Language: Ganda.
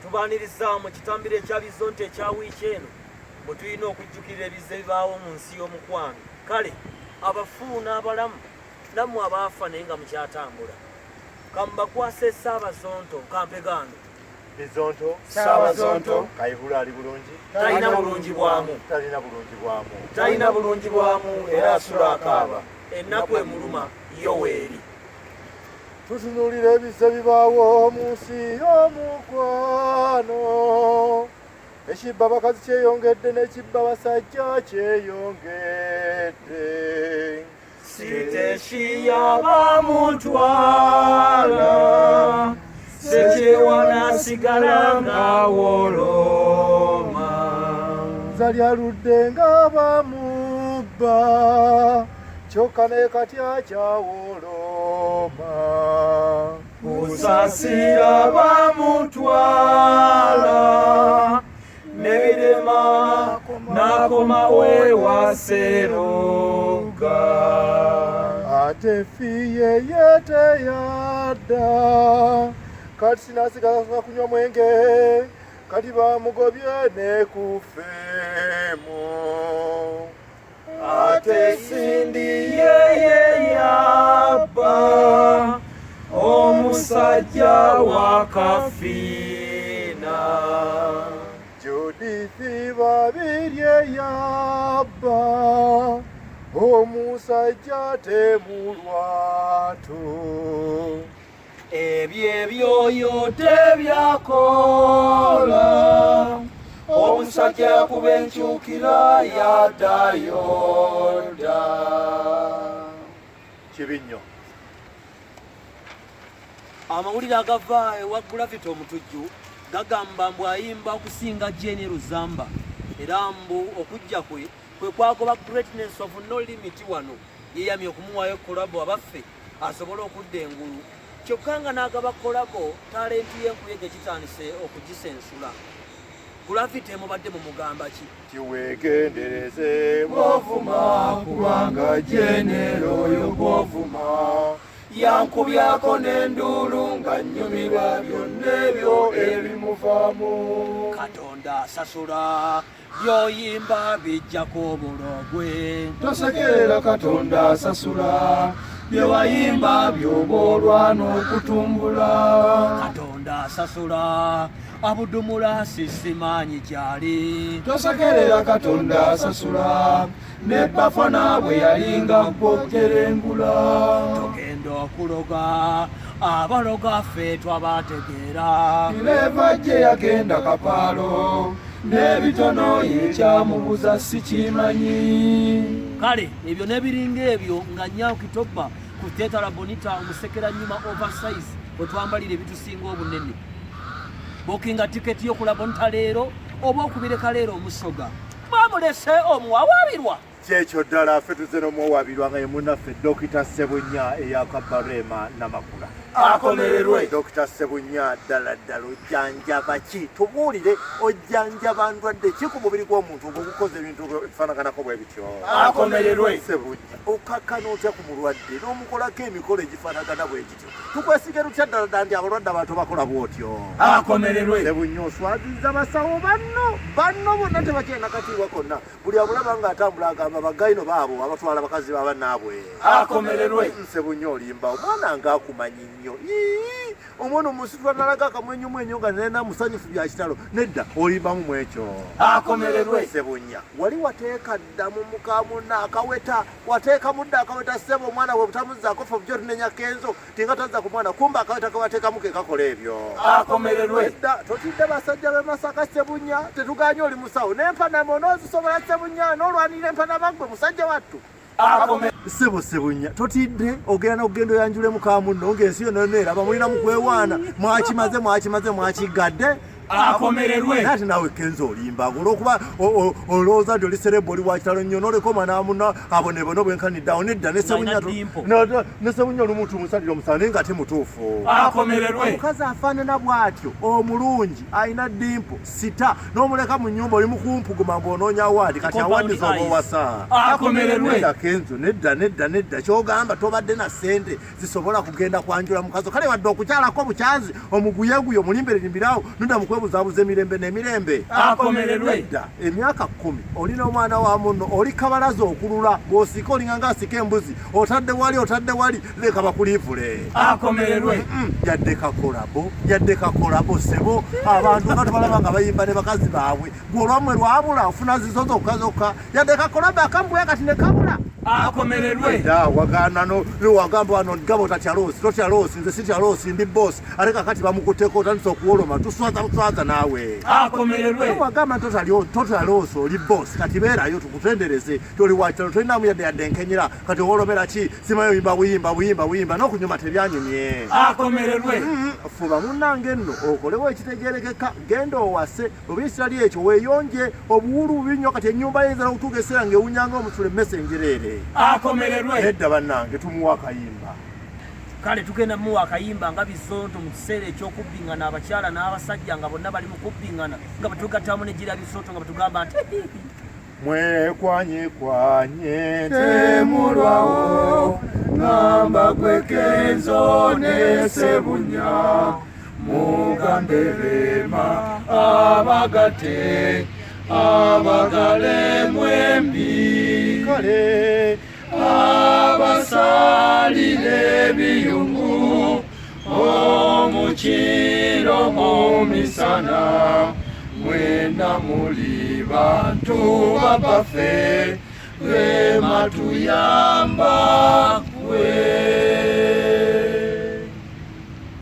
Tubaaniriza mu kitambiro ekya Bizonto ekya wiiki eno mwe tulina okujjukirira ebizze bibaawo mu nsi y'omukwano. Kale abafu n'abalamu nammwe abaafa naye nga mukyatambula, kambakwase Ssaabazonto Kampegaano. Bizonto. Ssaabazonto. Kayihura ali bulungi? Talina bulungi bwamu. Talina bulungi bwamu. Talina bulungi bwamu era asula akaaba. Ennaku emuluma yo weeri. Tutunuulira ebizze bibaawo mu nsi y'omukwano. Ekibba abakazi kyeyongedde n'ekibba abasajja kyeyongedde. Siteshi yabamutwala sekyewa nasigala ng'awoloma. Zali aludde nga bamubba kyokka naye kati akyawoloma. Kusasira bamutwala nebirema n'akomawo ewa Sseruga. Ate fiye ye teyadda kati sinasigala kunywa mwenge kati bamugobye ne ku ffeemu. Ate Cindy yeye yabba omusajja wa Kafiina. Judith Babirye yabba omusajja temulwatu. Ebyo ebyoyo tebyakola omusajja yakuba enkyukira yaddayo dda. Kibi nnyo. Amawulire agava ewa Gravity Omutujju gagamba mbu ayimba okusinga Jane Ruzamba era mbu okujja kwe kwe kwagoba Greatness of No Limit wano yeyamye okumuwaayo kolabo abaffe asobole okudda engulu kyokka nga n'agaba kolabo talenti y'enkuyege kitandise okugisensula. Gravity mubadde mumugamba ki? Kiwegendereze bw'ovuma kubanga Jenero oyo gw'ovuma yankubyako n'enduulu nga nnyumirwa byonna ebyo ebimuvaamu. Katonda asasula by'oyimba bijjako obulogwe. Tosekerera Katonda asasula bye wayimba by'oba olwana okutumbula. Katonda asasula abudumula sisimanyi gyali. Tosekerera Katonda asasula ne Bafana bwe yalinga gwokerengula. Togenda okuloga abaloga ffe twabategeera. Kireva gye yagenda Kapaalo n'ebitono yekyamubuza sikimanyi. Kale ebyo n'ebiringa ebyo nga Nyao Kitobba ku Theatre La Bonita omusekera nyuma oversize wetwambalira ebitusinga obunene. Bookinga tiketi yo ku La Bonita leero oba okubireka leero omusoga. Bamulese omuwawaabirwa. Kyekyo ddala ffe tuzze n'omuwawaabirwa nga ye munnaffe Dokita Ssebunya eyakabba Rema Namakula. Akomererwe. Dokita Ssebunya ddala ddala ojjanjaba ki? Tubuulire ojjanjaba ndwadde ki ku mubiri gw'omuntu ng'ogukoze ebintu ebifaanaganako bwe bityo? Akomererwe. Ssebunya okkakkana otya ku mulwadde n'omukolako emikolo egifaanagana bwe gityo? Tukwesige lutya ddala ddala nti abalwadde abantu bakola bw'otyo? Akomererwe. Ssebunya oswazizza basawo banno bonna tebakyalina katiibwa konna. Buli amulaba ng'atambula agamba bagayino baabo abatwala bakazi ba bannaabwe. Akomererwe. Ssebunya olimba omwana ng'akumanyi nnyo. Ii, omwana omusitula nalaga akamwenyumwenyu nga nena musanyufu bya kitalo. Nedda olimbamu mu ekyo. Akomererwe. Ssebunya wali wateeka dda mu muka munno akaweta, wateekamu dda akaweta ssebo omwana bwe butamuzzaako ffe bulijjo tunenya Kenzo tinga tazza ku mwana kumba akaweta ke wateekamu ke kakola ebyo. Akomererwe. Nedda totidde basajja b'e Masaka Ssebunya, tetuganye oli musawo n'empanama onoozisobola Ssebunya, n'olwanirira empanama ggwe musajja wattu. Ssebo Ssebunya totidde ogenda n'okugenda oyanjule muka munno ng'ensi yonna yonna eraba mulina mu kwewaana mwakimaze mwakimaze mwakiggadde. Akomererwe. Naye ate naawe Kenzo olimba olw'okuba olowooza nti oli serebu oli wa kitalo nnyo n'oleka omwana wa munno abonebone obwenkanidde awo. Nedda ne Ssebunya Alina dimpo. ne Ssebunya olumu tumusalira omusango naye nga temutuufu. Akomererwe. Omukazi afaanana bw'atyo omulungi alina dimpo sita n'omuleka mu nnyumba oli mukumpuguma mbu onoonya awaadi kati Compound awaadi z'oba eyes. owasa. Akomererwe. Nedda Kenzo nedda nedda nedda ky'ogamba tobadde na ssente zisobola kugenda kwanjula mukazi kale wadde okukyalako bukyazi omuguyeguye omulimbiririmbirawo nodda mukwe okwebuzaabuza emirembe n'emirembe. Akomererwe. Dda emyaka 10 olina omwana wa munno, oli kabalaza okulula, bw'osika olinga ng'asika embuzi, otadde wali otadde wali, leka bakuliivule. Akomererwe. Yadde kakolabo, yadde kakolabo ssebo, abantu nga tubalaba nga bayimba ne bakazi baabwe, gwe olwammwe lwabula ofuna zizo zokka zokka, yadde kakolabo akambuya kati ne kabula. Akomererwe. Dda wagaana no wagamba wano gabo tatya loosi, totya loosi, nze sitya loosi, ndi boss, ate kakati bamukutteko otandise okuwoloma, tuswaza buswaza naawe. Akomererwe. Wagamba totya loosi, oli boss, kati beerayo tukutendereze, toli wakitalo, tolinamu yadde yadde enkenyera, kati owolomera ki? Simanyi oyimba buyimba buyimba buyimba n'okunyuma tebyanyumye. Akomererwe. Fuba munnange nno okolewo ekitegeerekeka, genda owase, oba ekitali ekyo weeyonje, obuwulu bubi nnyo, kati ennyumba yinza n'okutuuka ekiseera ng'ewunya ng'omusula emmese enjereere. Akomererwe. Nedda bannange, tumuwa akayimba. Kale tugenda muwa akayimba nga Bizonto mu kiseera eky'okubbingana, abakyala n'abasajja nga bonna bali mu kubbingana, nga bwe tugattamu ne gira Bizonto nga bwe tugamba nti mwekwanye kwanye temulwawo, ngamba gwe Kenzo ne Ssebunya, mugambe Rema abagate abagale mwembi, kale abasalire ebiyungu omukiro omisana, mwena muli bantu babaffe, Rema tuyamba gwe.